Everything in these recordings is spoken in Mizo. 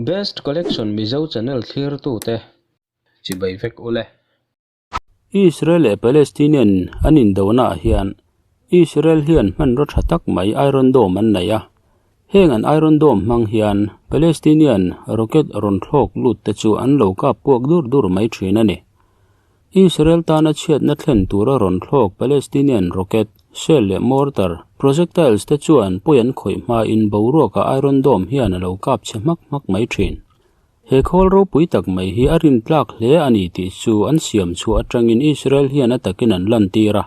Best Collection Mizo channel thlirtute chibai vek ule. Israel leh Palestinian an indonaah hian Israel hian hmanraw tha tak mai Iron Dome an nei a. Heng an Iron Dome hmang hian Palestinian rocket rawn thlawk lut te chu an lo kap puak dur dur mai thin a ni. Israel tana chhiatna thlen tura rawn thlawk Palestinian rocket, shell leh mortar, projectiles te chuan pawi an khawih hmain boruakah Iron Dome hian a lo kap chhe hmak hmak mai thin. He khawl ropui tak mai hi a rintlak hle a ni tih chu an siam chhuah atangin Israel hian a takin an lantir a.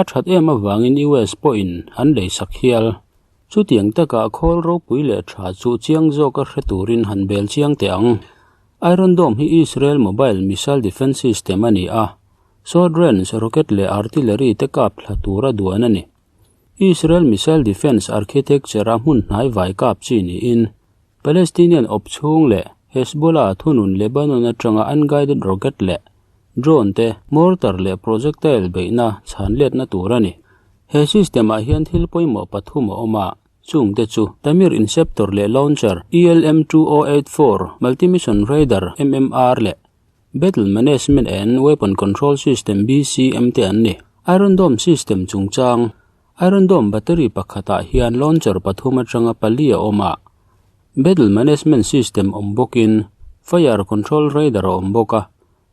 A that em avangin US pawhin an leisak hial. Chutiang takah khawl ropui leh tha chu chiang zawka hre turin han bel chiang teh ang. Iron Dome hi Israel mobile missile defence system a ni a, short range rocket leh artillery te kap thla tura duan a ni. Israel missile defence architecture a hmun hnai vai kap chi niin, Palestinian awp chhung leh Hezbollah thunun Lebanon atanga unguided rocket leh drone te, mortar leh projectile beihna chhan letna tur a ni. He system ah hian thil pawimawh pathum a awm a. Chungte chu Tamir Inceptor leh Launcher, ELM-2084, Multi-Mission Radar, MMR, leh Battle Management and Weapon Control System, BCM, te an ni. Iron Dome system chungchang, Iron Dome battery pakhatah hian launcher pathum atanga pali a awm a, Battle Management System awm bawkin Fire Control Radar a awm bawk a.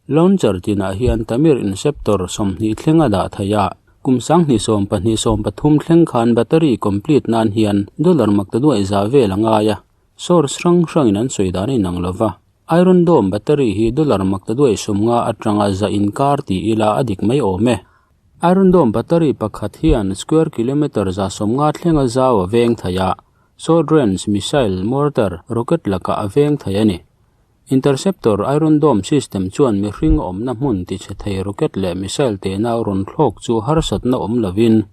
Launcher tinah hian Tamir Inceptor 20 thleng a dah thei a, kum 2022 23 thleng khan battery complete nan hian dollar maktaduai za vel a ngai a, source hrang hrangin an sawi dan a inang lo va. Iron Dome battery hi dollar maktaduai 50 atanga za inkar ti ila a dik mai awm e. Iron Dome battery pakhat hian square kilometre 150 thleng a zau a veng thei a, short range missile, mortar, rocket lakah a veng thei a ni. Interceptor Iron Dome system chuan mihring awmna hmun tichhe thei rocket leh missile tehna rawn thlawk chu harsatna awm lovin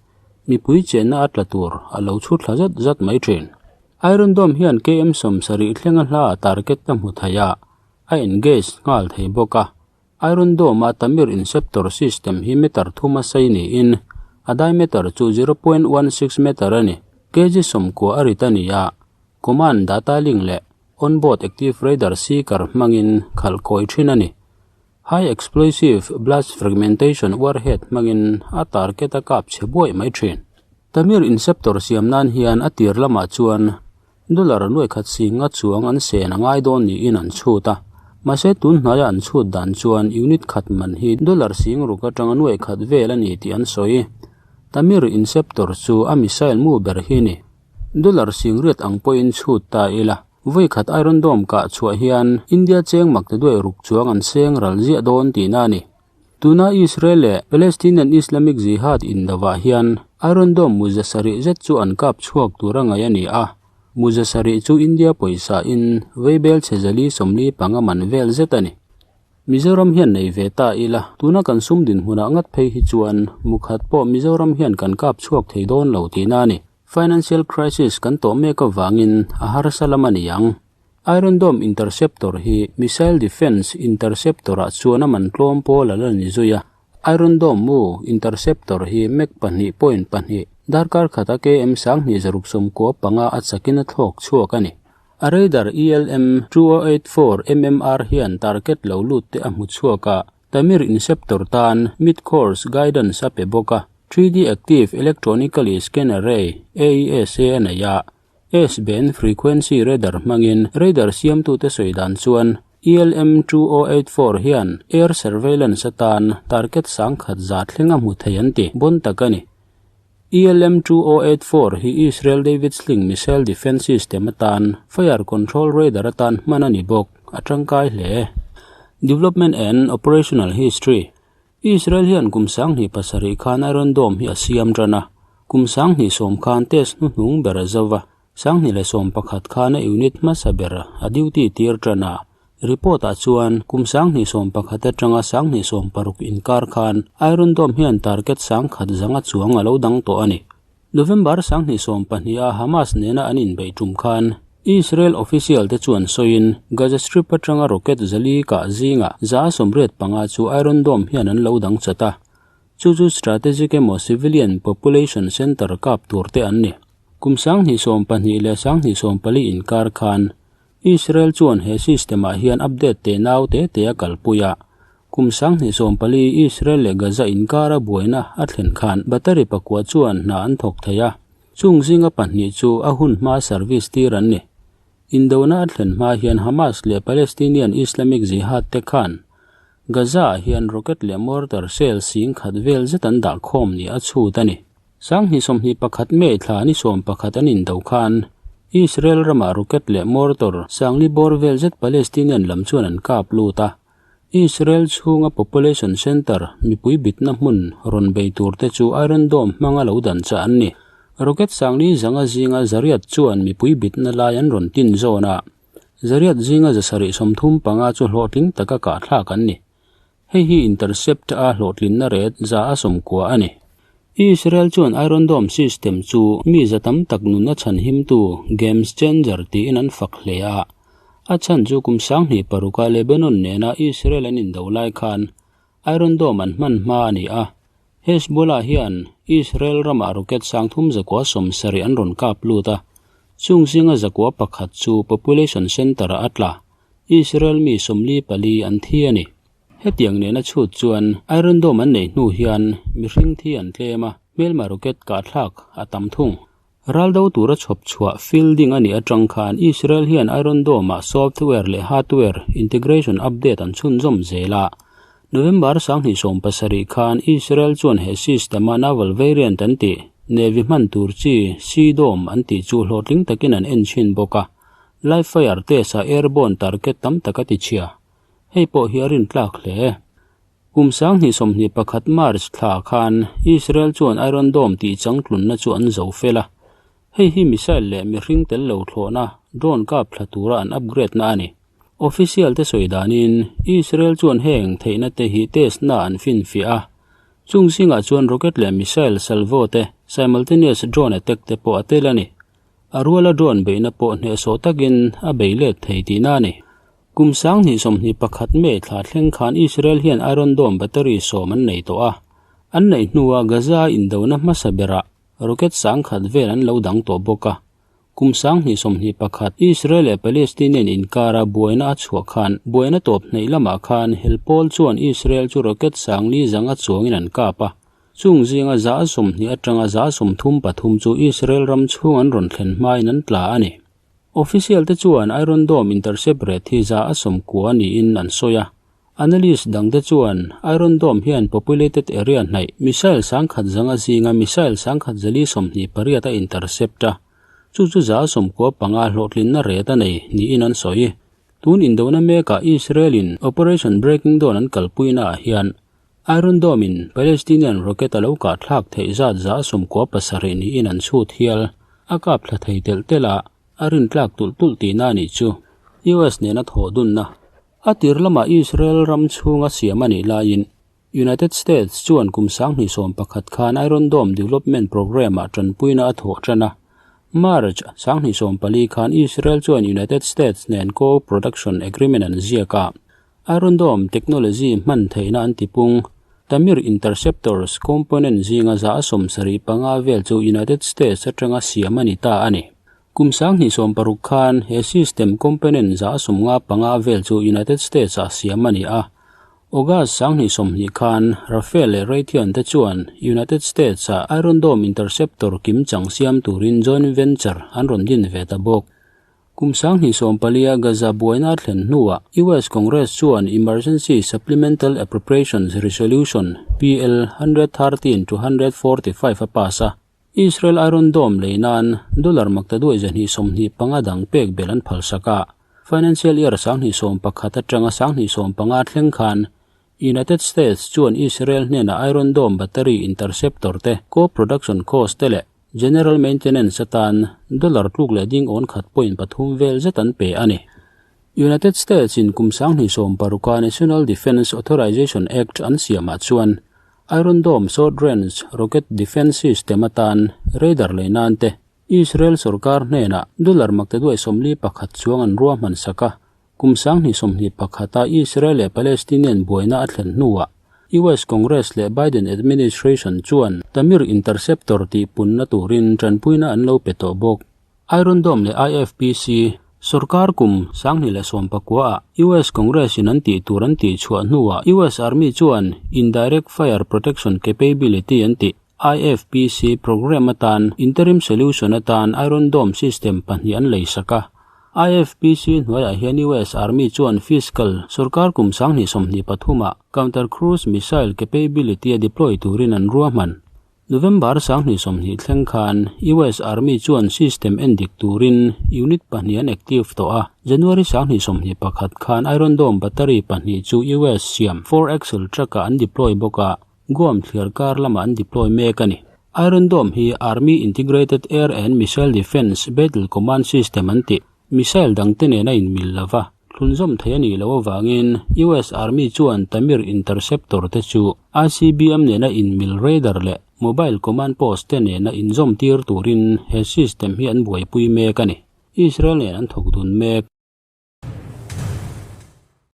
mipui chenna a tla tur a lo chhu thla zat zat mai thin. Iron Dome hian KM 70 thlenga hla a target a hmu thei a, a engage nghal thei bawk a. Iron Dome-a Tamir Inceptor system hi meter thuma sei niin a diameter chu 0.16 meter a ni. Kg 90 a rit a ni a, command data link leh Onboard Active Radar Seeker hmangin khalh kawi thin a ni. High Explosive Blast Fragmentation Warhead hmangin a target a kap chhe buaih mai thin. Tamir Inceptor siam nan hian a tir lamah chuan dollar nuaikhat singa chuang an sen a ngai dawn niin an chhut a. Mahse tun hnaia an chhut dan chuan unit khat man hi dollar sing ruk atanga nuaikhat vel a ni tih an sawi. Tamir Inceptor chu a missile mu ber hi a ni. Dollar singriat ang pawhin chhut ta ila, vawi khat Iron Dome kah chhuah hian India cheng mak ti duai ruk chuang an seng ral ziah dawn tihna a ni. Tuna Israel leh Palestinian Islamic Jihad indovah hian Iron Dome muza sarih zet chu an kap chhuak tur a ngaih a ni a, muza sarih chu India pawisa in veibel chhe 445 man vel zet a ni. Mizoram hian nei ve ta ila, tuna kan sum dinhmunah ngat phei hi chuan mukhat pawh Mizoram hian kan kap chhuak thei dawn lo tihna a ni. Financial crisis kan tawh mek avangin a harsa lam a ni ang. Iron Dome interceptor hi missile defence interceptor ah chuan a man tlawm pawl a la ni zui a. Iron Dome mu interceptor hi Mach 2.2 darkar khata KM 2695 a chakin a thlawk chhuak a ni. A radar ELM 2084 MMR hian target lo lut te a hmu chhuak a. Tamir Inceptor tan mid-course guidance a pe bawk a, 3D Active Electronically Scan Array, AESA, a nei a, S-band frequency radar hmangin radar siamtute sawi dan chuan ELM 2084 hian air surveillance atan target sangkhat za thleng a hmu thei an ti bon tak a ni. ELM 2084 hi Israel David Sling missile defence system atan fire control radar atan hman a ni bawk, a tangkai hle. Development and Operational History Israel hian kum 2007 khan Iron Dome hi a siam tan a, kum 2010 khan test hnuhnung ber a zo va, 2011 khan a unit hmasa ber a duty tir tan a. Report ah chuan kum 2011 atanga 2016 inkar khan Iron Dome hian target 100 chuang a lo dang tawh a ni. November 2022 a Hamas nena an inbeih tum khan Israel official te chuan sawiin Gaza Strip atanga rocket zali kah zinga 185 chu Iron Dome hian an lo dang chat a. Chu chu strategic emaw civilian population center kap tur te an ni. Kum 2022 leh 2024 inkar khan. Israel chuan he system ah hian update te nau te te a kalpui a. Kum 2014 Israel leh Gaza inkara buaina a thlen khan battery pakua chuan hna an thawk thei a, chung zinga pahnih chu a hun hma service tir an ni. Indona a thlen hma hian Hamas leh Palestinian Islamic Jihad te khan Gaza-ah hian rocket leh mortar shell sing khat vel zet an dah khawm ni a chhut a ni. 2021 May thla ni 11 an indo khan Israel ramah rocket leh mortar sangli bawr vel zet Palestinian lam chuan an kap lut a. Israel chhunga population center mipui bitna hmun rawn bei tur te chu Iron Dome hmanga lo dan chah an ni. Rocket sangli zanga zinga zariat chuan mipui bitna lai an rawn tin zawn a. Zariat zinga 735 chu hlawhtling taka kahthlak an ni. Hei hi intercept a hlawhtlinna ret 90% a ni. Israel chuan Iron Dome system chu mi za tam tak nunna chhanhimtu games changer tiin an fak hle a. A chhan chu kum 2006-a Lebanon nena Israel an indo lai khan Iron Dome an hman hma a ni a. Hezbollah hian Israel ramah rocket 3370 an rawn kap lut a, chung zinga 101 chu population center-ah a tla. Israel mi 44 an thi a ni. Hetiang nena chhut chuan Iron Dome an nei hnu hian mihring thi an tlem a, hmelma rocket kahthlak a tam thung. Raldo tura chhawp chhuah fielding a nih atang khan Israel hian Iron Dome-ah software leh hardware integration update an chhunzawm zel a. November 2017 khan Israel chuan he system-a naval variant an tih, Navy hman tur chi Sea Dome an tih chu hlawhtling takin an en chhin bawk a. Live fire test-ah airborne target tam tak a ti chhia. Hei pawh hi a rintlak hle. Kum 2021 March thla khan Israel chuan Iron Dome tih changtlunna chu an zo fel a. Hei hi missile leh mihring tel lo thlawhna drone kap thla tura an upgrade na a ni. Official te sawi danin Israel chuan heng theihna te hi test na an finfiah a. Chung zingah chuan rocket leh missile salvo te, simultaneous drone attack te pawh a tel a ni. A ruala drone beihna pawh hnehsawh takin a bei let thei tihna a ni. Kum 2021 May thla thleng khan Israel hian Iron Dome battery 10 an nei tawh a. An neih hnuah Gaza indona hmasa berah rocket 1000 vel an lo dang tawh bawk a. Kum 2021 Israel leh Palestinian inkara buaina a chhuah khan buaina tawp hneih lamah khan helpawl chuan Israel chu rocket sangli zanga chuangin an kap a. Chung zinga 20 atanga 33 chu Israel ram chhung an rawn thlen hmain an tla a ni. Official te chuan Iron Dome intercept rate hi 90% niin an sawi a. Analyst dang te chuan Iron Dome hian populated area hnaih missile 1000 zanga zinga missile 1128 a intercept a. Chu chu 95% hlawhtlinna rate a nei niin an sawi. Tun indona mekah Israel in Operation Breaking Dawn an kalpuina ah hian Iron Dome in Palestinian rocket a lo kahthlak theih zat 97% niin an chhut hial. A kap thla thei telh telh a, a rintlak tulh tulh tihna a nih chu. US nena thawh dunna. A tir lamah Israel ram chhunga siam a nih laiin United States chuan kum 2011 khan Iron Dome Development Program-ah tanpuina a thawh tan a. March 2014 khan Israel chuan United States nen co-production agreement an ziak a. Iron Dome technology hman theihna an tipung. Tamir interceptors component zinga 75% vel chu United States atanga siam a ni ta a ni. Kum 2016 khan he system component 55% vel chu United States ah siam a ni a. August 2020 khan Rafael leh Raytheon te chuan United States ah Iron Dome interceptor kim chang siam turin joint venture an rawn din ve ta bawk. Kum 2014 Gaza buaina thlen hnuah US Congress chuan Emergency Supplemental Appropriations Resolution PL 113 to 145 a pass a. Israel Iron Dome leinan dollar makta duai zahnih sawmhnih panga dang pek bel an phalsak a. Financial year 2021 atanga 2025 thleng khan United States chuan Israel hnena Iron Dome battery interceptor te co-production cost te leh General maintenance atan dollar tluk leh ding awn khat point pathum vel zet an pe a ni. United States in kum 2016 National Defense Authorization Act an siamah chuan Iron Dome short range rocket defense system atan radar leinan te Israel sarkar hnena dollar makta duai 41 chuang an ruah hman saka. Kum 2021 Israel leh Palestinian buaina a thlen hnuah US Congress leh Biden administration chuan Tamir interceptor tih punna turin tanpuina an lo pe tawh bawk. Iron Dome leh IFPC Sorkar kum 2019 ah US Congress in an tih tur an tih chhuah hnuah US Army chuan Indirect Fire Protection Capability an tih, IFPC, program atan interim solution atan Iron Dome system pahnih an lei sak a. IFPC hnuaiah hian US Army chuan fiscal sorkar kum 2023 ah counter cruise missile capability a deploy turin an ruahman. November 2020 thleng khan US Army chuan system endik turin unit pahnih an active tawh a, January 2021 khan Iron Dome battery pahnih chu US siam four axle truck-ah an deploy bawk a, Guam thliar kar lamah an deploy mek a ni. Iron Dome hi Army Integrated Air and Missile Defense Battle Command System an tih. Missile dangte nen a inmil lo va, thlunzawm thei a nih loh avangin US Army chuan Tamir Interceptor te chu ICBM nena inmil radar leh mobile command post te nena inzawm tir turin he system hi an buaipui mek a ni. Israel nen an thawk dun mek.